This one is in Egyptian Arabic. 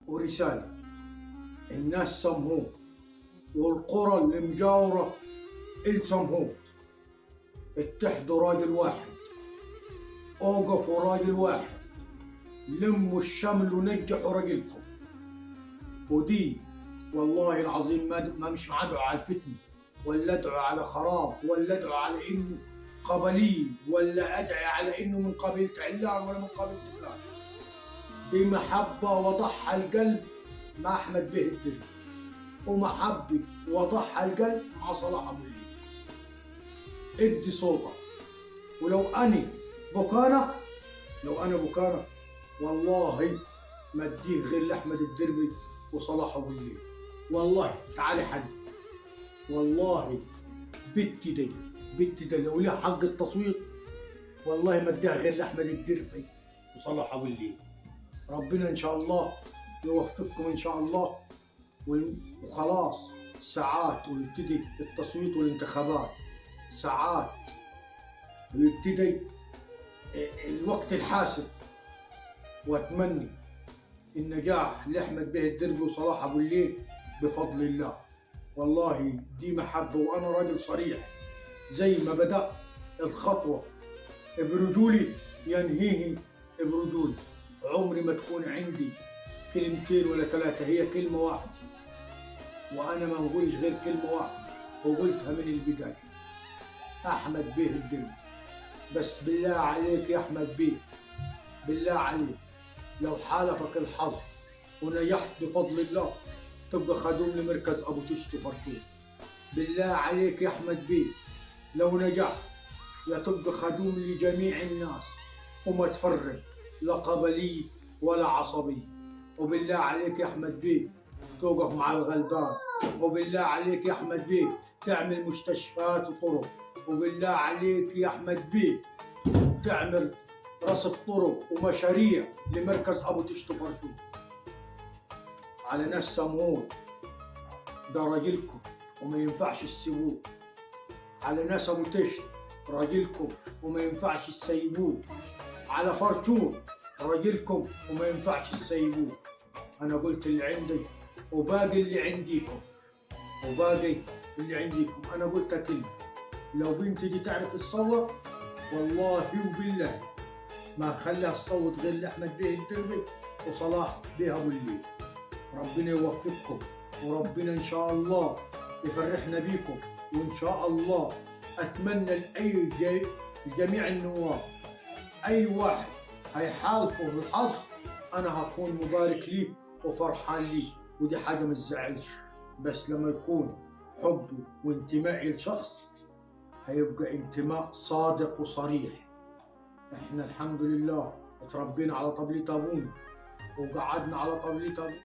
ورسالة الناس سمهوت والقرى اللي مجاورة السمهوت، اتحدوا راجل واحد، اوقفوا راجل واحد، لموا الشمل ونجحوا رجلكم. ودي والله العظيم ما مش ادعو على الفتنة، ولا ادعو على خراب، ولا ادعو على انه قبلي، ولا ادعي على انه من قبيلة علان ولا من قبيلة فلان. دي محبة وضعها القلب مع احمد بيه الدربي، ومحبة وضعها القلب مع صلاح ابو الليل. ادي صوتك، ولو انا بكانك، لو انا بكانك والله ما اديه غير لاحمد الدربي وصلاح ابو الليل. والله تعالي حد، والله بنتي دي، بنتي دي لو لها حق التصويت والله ما اديها غير لاحمد الدربي وصلاح ابو الليل. ربنا ان شاء الله يوفقكم ان شاء الله، وخلاص ساعات ويبتدي التصويت والانتخابات، ساعات ويبتدي الوقت الحاسم. واتمنى النجاح لاحمد بيه الدربي وصلاح ابو الليل بفضل الله. والله دي محبة، وانا راجل صريح، زي ما بدأ الخطوة برجولي ينهيه برجولي. عمري ما تكون عندي كلمتين ولا ثلاثة، هي كلمة واحدة، وانا ما نقولش غير كلمة واحدة وقلتها من البداية: احمد بيه الدربي. بس بالله عليك يا احمد بيه، بالله عليك لو حالفك الحظ ونجحت بفضل الله تبقى خدوم لمركز ابو تشت وفرشوط. بالله عليك يا احمد بيه لو نجحت يا تبقى خدوم لجميع الناس، وما تفرق لا قبلي ولا عصبي. وبالله عليك يا احمد بيه توقف مع الغلبان، وبالله عليك يا احمد بيه تعمل مستشفيات وطرق، وبالله عليك يا احمد بيه تعمل رصف طرق ومشاريع لمركز ابو تشت وفرشوط. على ناس سمهوت ده راجلكم وما ينفعش تسيبوه، على ناس ابو تشت راجلكم وما ينفعش تسيبوه، على فرشوط راجلكم وما ينفعش تسيبوه. انا قلت اللي عندي وباقي اللي عنديكم، وباقي اللي عنديكم. انا قلت كلمة، لو بنتي دي تعرف تصوت والله وبالله ما خليها تصوت غير لاحمد بيه الدربي وصلاح بيه ابو الليل. ربنا يوفقكم، وربنا ان شاء الله يفرحنا بيكم، وان شاء الله اتمنى لاي لجميع النواب اي واحد هيحالفه بالحظ انا هكون مبارك ليه وفرحان ليه، ودي حاجة ما تزعلش. بس لما يكون حبي وانتمائي لشخص هيبقى انتماء صادق وصريح. احنا الحمد لله اتربينا على طبلية ابونا وقعدنا على طبلية ابونا.